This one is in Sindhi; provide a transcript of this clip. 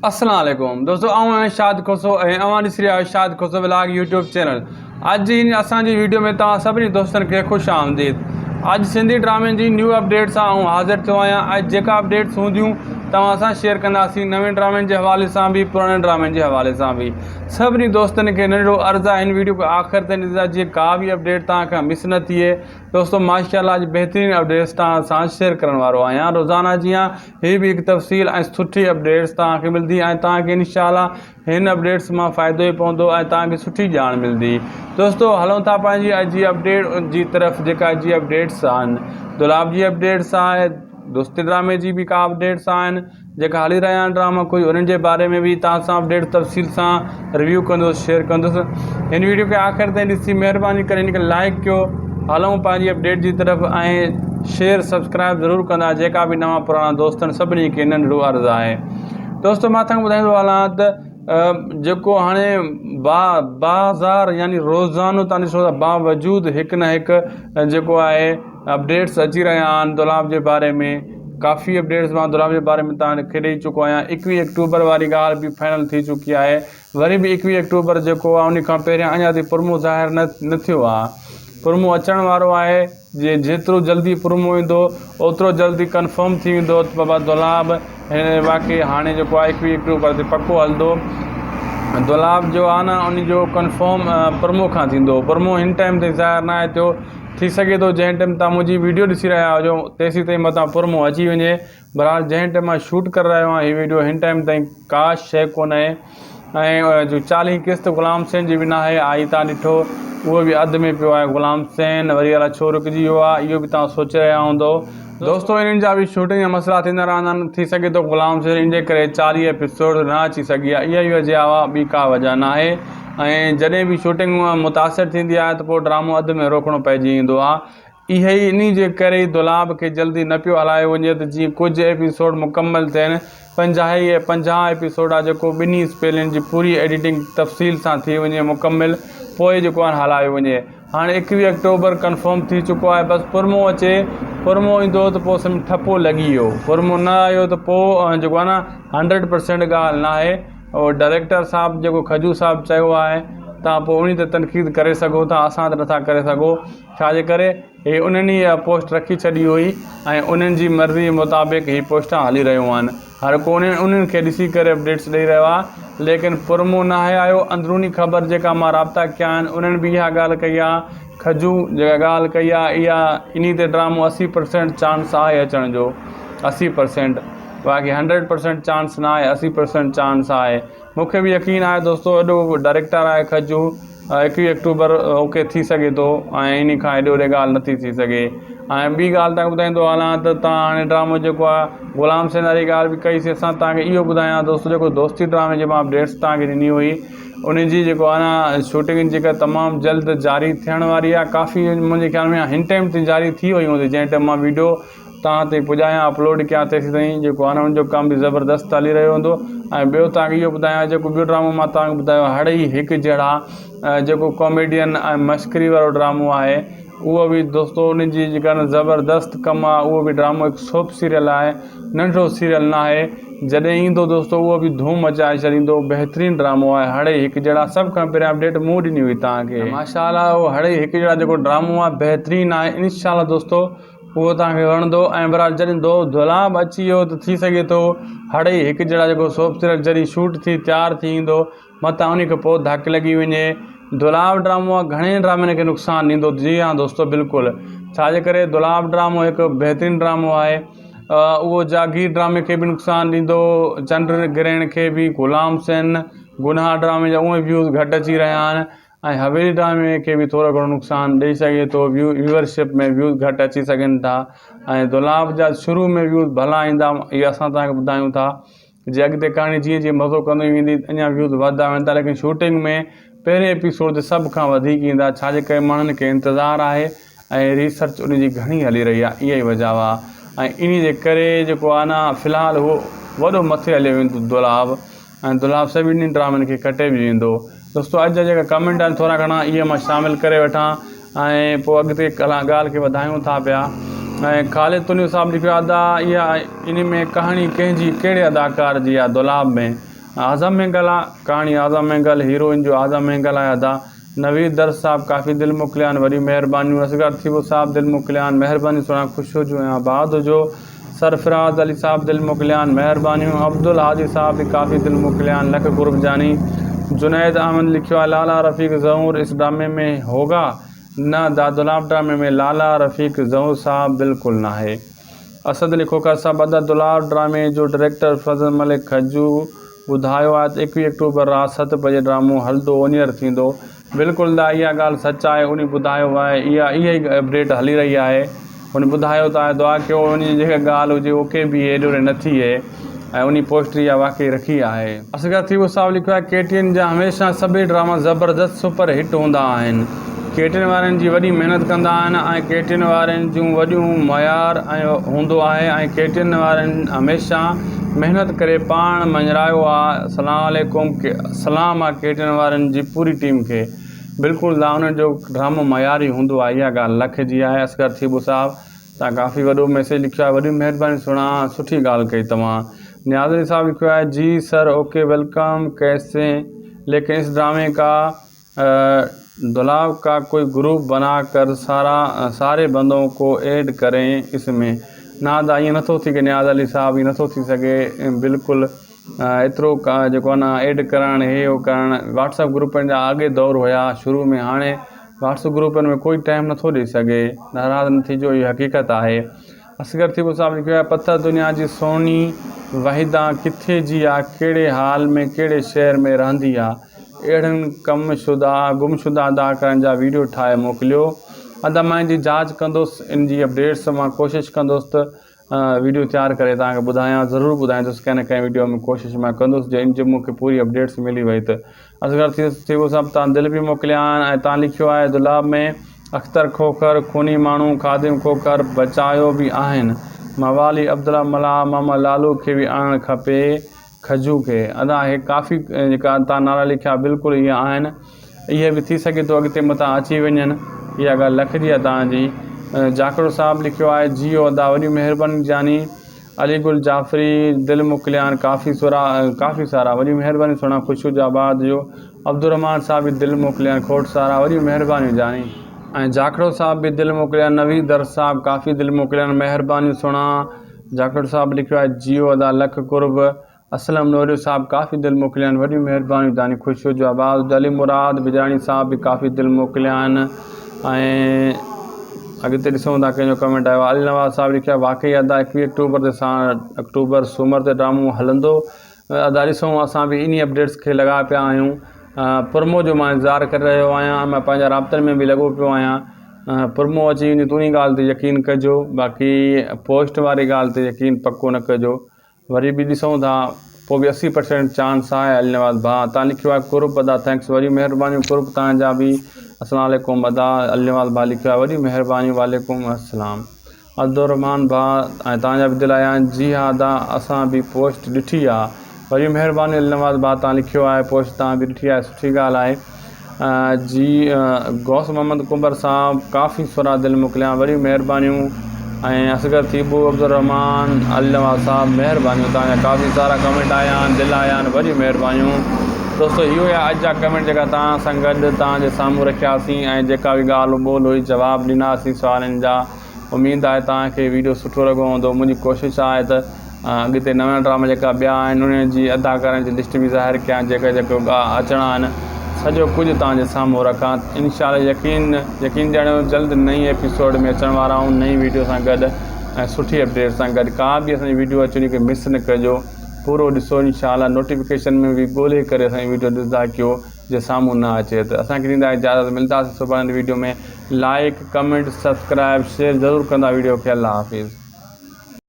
السلام عليڪم دوستو آئون آهيان شاد کوسو ۽ اوهان ڏسي رهيا آهيو شاد کوسو ولاگ يوٽيوب چينل اڄ جي هن اسان جي ويڊيو ۾ توهان سڀني دوستن کي خوش آمديد اڄ سنڌي ڊرامن جي نيو اپڊيٽ سان آئون حاضر ٿيو آهيان اڄ جيڪا اپڊيٽس هونديون توهان سان شيئر ڪنداسين نوين ڊرامن جي حوالي سان به پراڻن ڊرامن جي حوالي سان به سڀني دوستن کي ننڍڙو عرض آهي هن ويڊيو کي آخر تائين ڏسندا جيئن ڪا به اپڊيٽ توهان کان مس نه ٿئي دوستو ماشاءالله اڄ بهترين اپڊيٽس توهان سان شيئر ڪرڻ وارو آهيان روزانه جيان هي به هڪ تفصيل ۽ سٺي اپڊيٽس توهان کي ملدي ۽ توهان کي انشاء الله هن اپڊيٽس مان فائدو ئي پوندو ۽ توهان کي سٺي ڄاڻ ملدي دوستو هلون ٿا پنهنجي اڄ جي اپڊيٽ جي طرف جيڪا اڄ جي اپڊيٽس آهن دولاب جي اپڊيٽس آهي دوستي ڊرامي جي به ڪا اپڊيٽس آهن جيڪا هلي رهيا آهن ڊراما ڪجهه انهن جي باري ۾ به توهان سان اپڊيٽ تفصيل سان ريويو ڪندس شيئر ڪندس هن ويڊيو کي آخر تائين ڏسي مهرباني ڪري هن کي لائڪ ڪيو هلون پنهنجي اپڊيٽ جي طرف ۽ شيئر سبسڪرائب ضرور ڪندا جيڪا به نوان پراڻا دوست آهن سڀني کي ننڍڙو عرض آهي دوستو مان توهان کي ٻڌائيندو هلان ته جيڪو هاڻي با بازار يعني روزانو تان ڏسو ته باوجود هڪ نه هڪ جيڪو آهي اپڊيٽس اچي رهيا آهن دولاب جي باري ۾ ڪافي اپڊيٽس مان دولاب جي باري ۾ توهان کي ڏئي چڪو آهيان ايڪويهه آڪٽوبر واري ڳالهه به فائنل ٿي چڪي آهي وري به ايڪويهه آڪٽوبر جيڪو آهي ان کان پهريان اڃا تائين پرمو ظاهر نه نه ٿيو آهي پرمو اچڻ وارو آهي جي جيترو جلدي پرمو ايندو اوترو جلدي ڪنفرم ٿي ويندو ته بابا دولاب هن واقعي هاڻي جيڪو آهي ايڪويهه آڪٽوبر تي پڪو هلندو دولاب جو آهي نه ان جو ڪنفرم پرمو کان ٿيندو پرمو هن ٽائيم تائين ظاهر نه آهي ٿيو ٿي سگهي ٿو جنهن ٽيم توهان منهنجي ويڊيو ڏسي رهيا هجو تيسين تائين متان پرمو اچي وڃي بهرحال جنهن ٽيم مان شوٽ ڪري رهيو آهيان هي ويڊيو هن ٽائيم تائين ڪا شيء ڪونهي ۽ جو چاليهين قسط غلام حسين جي به ناهي آئي تان ڏٺو اهو به اڌ ۾ پيو آهي غلام حسين وري الاء ڇو رڪجي ويو آهي اهو به توهان سوچي رهيا هوندو دوستو انهن جا به شوٽنگ جا مسئلا ٿيندا رهندا آهن ٿي سگهي ٿو غلام حسين ان جي ڪري چاليهه ايپيسوڊ نه اچي سگهي آهي اها ئي وجه آهي ٻي ڪا وجه ناهي ۽ جڏهن به شوٽنگ متاثر ٿيندي آهي ته پوء ڊرامو اڌ ۾ روڪڻو پئجي ويندو آهي. اهي ئي انهي جي ڪري ئي دولاب کي جلدي نه پيو هلايو وڃي ته جيئن ڪجهه ايپيسوڊ مڪمل ٿين. پنجاهه ئي 50 ايپيسوڊ آهي جيڪو ٻنهي اسپيلن جي پوري ايڊيٽنگ تفصيل سان ٿي وڃي مڪمل پوء جيڪو آهي هلايو وڃي. هاڻي 21 آڪٽوبر ڪنفرم ٿي چڪو آهي بس پرمو اچي پرمو ايندو ته پوء سمجهه ٺپو لڳي ويو پرمو نه آيو ته پوء جيڪو آهي نه هنڊريڊ پرسينٽ ڳالهه ناهي. اهو ڊائريڪٽر صاحب جيڪو کجو صاحب چيو آهي تان پوء انهي تي تنقيد ڪري سگهو ٿا اسان ته نٿا ڪري سگهو ڇا جي ڪري هي انهن ئي اها پوسٽ رکي ڇڏي هئي ۽ انهن جي مرضي مطابق هي پوسٽان هلي رهيون آهن هر ڪو انهن کي ڏسي ڪري اپڊيٽس ڏئي رهيو آهي ليڪن پرمو ناهي آيو اندروني خبر جيڪا مان رابطا ڪيا آهن انهن به اها ڳالهه ڪئي آهي کجو جيڪا ڳالهه ڪئي آهي اها انهي تي ڊرامو 80 پرسينٽ چانس آهي اچڻ جو 80 پرسينٽ باقي هنڊريڊ پرسينٽ چانس نه آهي 80 پرسينٽ چانس آهي مونکي به يقين آهي دوستو ايڏو ڊائريڪٽر آهي کجو ايڪويهه آڪٽوبر اوڪي ٿي سگهي ٿو ۽ انهي کان ايڏي وڏي ڳالهه نٿي ٿي سگهي ۽ ٻي ڳالهه تان ٻڌائيندو هلان ته تان هاڻي ڊرامو جيڪو آهي غلام حسين واري ڳالهه به ڪئي سي اسان تان کي اهو ٻڌايان دوستو جيڪو دوستي ڊرامي جي مان اپڊيٽس تان کي ڏني هئي ان جي جيڪو آهي نه شوٽنگ جيڪا تمام جلد جاري ٿيڻ واري آهي ڪافي منهنجي خيال ۾ هن ٽائيم تي جاري ٿي وئي هوندي جنهن ٽائيم مان ويڊيو توهان تائين پڄايان اپلوڊ ڪيان تيسين تائين جيڪو آهي نه ان جو ڪم به زبردست هلي رهيو هوندو ۽ ٻيو توهان کي اهو ٻڌايان جيڪو ٻيو ڊرامو مان توهان کي ٻڌايو هڙئي هڪ جهڙا جيڪو ڪاميڊين ۽ مشڪري وارو ڊرامو آهي اهو به دوستو ان جي جيڪا نه زبردست ڪم آهي اهو به ڊرامو هڪ سوپ سيريل آهي ننڍڙو سيريل نه آهي جڏهن ايندو دوستو اهو به ڌوم مچائي ڇڏيندو بهترين ڊرامو آهي هڙئي هڪ جهڙا سڀ کان پهريان اپڊيٽ مون ڏني هئي توهان کي. ماشاء الله اهو هڙئي هڪ جهڙا جيڪو ڊرامو آهي بهترين آهي انشاء الله دوستو اهو توهان کي وڻندو ۽ بهرحال جڏهن دو دولاب اچي ويو ته ٿي سگهي ٿو هڙئي هڪ جهڙا جيڪو سوپ سيريل جڏهن شوٽ ٿي تيار ٿي ايندو متان انهي کان پوء ڌڪ لڳي وڃي دولاب ڊرامو آهي گهڻي ڊرامن کي نقصان ڏيندو جي ها دوستو بلڪل ڇا جي ڪري دولاب ڊرامو هڪ بهترين ڊرامو آهي اهو جاگير ڊرامي کي به نقصان ڏيندو چنڊ گرهڻ کي به غلام حسين گناهه ڊرامي جا اونئي ويوز گهٽ اچي رهيا آهن ۽ حويلي ڊرامي کي به ٿورو گهڻو نقصان ڏئي سگهي ٿو ويوئر شپ ۾ ويوز گهٽ اچي سگهن ٿا ۽ دولاب جا شروع ۾ ويوز ڀلا ايندا اهي اسان توهان کي ٻڌايون ٿا جي اڳتي ڪهاڻي جيئن جيئن مزو ڪندي ويندي اڃا ويوز وڌندا ويندا ليڪن شوٽنگ ۾ پهرين ايپيسوڊ تي سڀ کان وڌيڪ ايندا ڇا جي ڪري ماڻهن کي انتظار آهي ۽ ريسرچ ان جي گهڻي هلي رهي آهي اها ئي وجه آهي ۽ انهي جي ڪري جيڪو آهي نه في الحال هو وڏو مٿي هليو ويندو دولاب ۽ دولاب سڀني ڊرامن کي ڪٽي به ويندو. دوستو اڄ جا جيڪا ڪمينٽ آهن ٿورا گهڻا اهي مان شامل ڪري وٺان ۽ پوء اڳتي ڳالهه کي وڌايون ٿا پيا ۽ خالد تنيو صاحب لکيو ادا اها ان ۾ ڪهاڻي ڪنهن جي ڪهڙي اداڪار جي آهي دولاب ۾ اعظم مينگل آ ڪهاڻي اعظم مينگل هيروئن جو اعظم مينگل آهي ادا نويد درس صاحب ڪافي دل موڪليا آهن وڏيون مهربانيون اصغر ٿيٻو صاحب دل موڪليا آهن مهربانيون سهڻا خوش هجو ۽ آباد هجو سرفراز علي صاحب دل موڪليا آهن مهربانيون عبدالهادي صاحب به ڪافي دل موڪليا آهن لک قرب جاني جنيد احمد لکيو آهي لالا رفيق زئور اس ڊرامي ۾ هوگا نه دا دولاب ڊرامي ۾ لالا رفيق زئور صاحب بلڪل ناهي اسد علي کوکر صاحب ادا دولاب ڊرامي جو ڊريڪٽر فضل ملڪ کجو ٻڌايو آهي ته ايڪويهه اڪٽوبر رات ست بجي ڊرامو هلندو اونيئر ٿيندو بلڪل ادا اها ڳالهه سچ آهي انهي ٻڌايو آهي اها اها ئي اپڊيٽ هلي رهي آهي ان ٻڌايو ته آهي دعا ڪيو انهي جي جيڪا ڳالهه هجي اوڪي به هيڏو ري نه ٿئي ۽ انهي پوسٽ اها واقعي رکي آهي. اصغر ٿيٻو صاحب لکيو آهي ڪي ٽي اين جا هميشه سڀئي ڊراما زبردست سپر هٽ هوندا آهن ڪي ٽي اين وارن جي وڏي محنت ڪندا آهن ۽ ڪي ٽي اين وارن جون وڏيون معيار ۽ هوندو آهي ۽ ڪي ٽي اين وارن هميشه محنت ڪري پاڻ مڃرايو آ سلام عليڪم سلام آ ڪي ٽي اين وارن جي پوري ٽيم کي بلڪل دا انهن جو ڊرامو معياري هوندو آ اها ڳالهه لک جي آهي اصغر ٿيٻو صاحب توهان ڪافي وڏو ميسيج لکيو آهي وڏي مهرباني سهڻا سٺي ڳالهه ڪئي توهان نياز علي صاحب لکيو آهي جي سر اوڪي welcome ڪيسي ليڪن اس ڊرامي کا دولاب کا ڪوئي گروپ بنا ڪر سارا ساري بندون ڪو ايڊ ڪرين اس ۾ نه ادا ائين نٿو ٿي سگهي نياز علي صاحب ائين نٿو ٿي سگهي بلڪل ايترو جيڪو آهي نه ايڊ ڪرڻ هي هو ڪرڻ واٽس اپ گروپن جا اڳي دور هيا شروع ۾ هاڻي واٽس اپ گروپن ۾ ڪوئي ٽائيم نٿو ڏئي سگهي ناراض نه ٿيجو اهي حقيقت آهي اصغر ٿيٻو صاحب لکيو آهي پٿر دنيا جي سهڻي وحيده ڪٿي جي آ ڪهڙي حال ۾ ڪهڙي شهر ۾ رهندي آ اهڙن ڪم شده گم شده اداڪارن جا ويڊيو ٺاهي موڪليو ادا مان ان جي جاچ ڪندس ان جي اپڊيٽس مان ڪوشش ڪندس ته ويڊيو تيار ڪري توهان کي ٻڌايان ضرور ٻڌائيندس ڪنهن نه ڪنهن ويڊيو ۾ ڪوشش مان ڪندس جي ان جي مون کي پوري اپڊيٽس ملي وئي ته اصغر ٿيٻو صاحب توهان دل به موڪليا آهن ۽ توهان لکيو آهي دولاب ۾ اختر کوکر خوني ماڻهو خادم کوکر بچايو به آهن موالي عبدالله ملاح ماما لالو کي به آڻڻ کپي کجو کي ادا اهي ڪافي جيڪا تان نالا لکيا بلڪل اهي آهن اهي به ٿي سگهي ٿو اڳتي متان اچي وڃن اها ڳالهه لکجي آهي تان جي جاکڙو صاحب لکيو آهي جيو ادا وڏي مهرباني جاني علي گل جعفري دل موڪليان ڪافي سرا ڪافي سارا وڏي مهرباني سهڻا خوش هجو آباد هجو عبدالرحمان صاحب به دل موڪليان کوٽ سارا وڏي مهرباني جاني ۽ جاکڙو صاحب به دل موڪليان نويد درس صاحب ڪافي دل موڪليان مهرباني سهڻا جاکڙ صاحب لکيو آهي جيو ادا لک قرب اسلم نوريو صاحب ڪافي دل موڪليا آهن وڏيون مهربانيون تاني خوش هجو آباد هجو علي مراد بجاڻي صاحب به ڪافي دل موڪليا آهن ۽ اڳتي ڏسون ٿا ڪنهن جو ڪمينٽ آيو علي نواز صاحب لکيو آهي واقعي ادا ايڪويهه اڪٽوبر تي ساڻ اڪٽوبر سومر تي ڊرامو هلندو ادا ڏسون اسان به انهي اپڊيٽس کي لڳا پيا آهيون پرمو جو مان انتظار ڪري رهيو آهيان ۽ مان پنهنجا رابطن ۾ به لڳو پيو آهيان پرمو اچي وڃي ته انهي ڳالهه تي يقين ڪجو باقي پوسٽ واري ڳالهه تي يقين پڪو نه ڪجو وري به ڏسون ٿا پوء به 80 پرسينٽ چانس آهي علي نواز ڀاء تان لکيو آهي قرب ادا thanks وڏيون مهربانيون قرب تان جا به السلام عليڪم ادا علي نواز ڀاء لکيو آهي وڏيون مهربانيون وعليڪم السلام عبدالرحمان ڀاء ۽ تان جا به دل آيا آهن جي ها ادا اسان به پوسٽ ڏٺي آ وڏيون مهربانيون علي نواز ڀاء تان لکيو آهي پوسٽ تان به ڏٺي آهي سٺي ڳالهه آهي جي غوث محمد ڪنڀر صاحب ڪافي سرا دل موڪليا وڏيون مهربانيون ۽ اصغر ٿيٻو عبدالرحمان علي نواز صاحب مهربانيون توهان جا ڪافي سارا ڪمينٽ آيا آهن دل آيا آهن وڏيون مهربانيون دوستو هي هيا اڄ جا ڪمينٽ جيڪا توهان سان گڏ توهان جي سامهون رکياسين ۽ جيڪا به ڳالهه ٻولهه هئي جواب ڏناسين سوالن جا اميد آهي توهان کي ويڊيو سٺو لڳو هوندو منهنجي ڪوشش آهي ته اڳتي نوان ڊراما جيڪا ٻيا آهن انهن جي اداڪارن جي لسٽ به ظاهر ڪيان جيڪا جيڪو اچڻا آهن سڄو ڪجهه توهان جي سامهون رکان انشاء الله يقين يقين ڄاڻو جلد نئين ايپيسوڊ ۾ اچڻ وارا آهيون نئين ويڊيو سان گڏ ۽ سٺي اپڊيٽ سان گڏ ڪا به اسان جي ويڊيو اچي ان کي مس نه ڪجو پورو ڏسو انشاء الله نوٽيفڪيشن ۾ به ڳولي ڪري اسان جي ويڊيو ڏسندا ڪيو جي سامهون نه اچي ته اسان کي ڏيندا اجازت ملداسين سڀاڻي video ۾ like comment subscribe share ضرور ڪندا ويڊيو کي الله حافظ.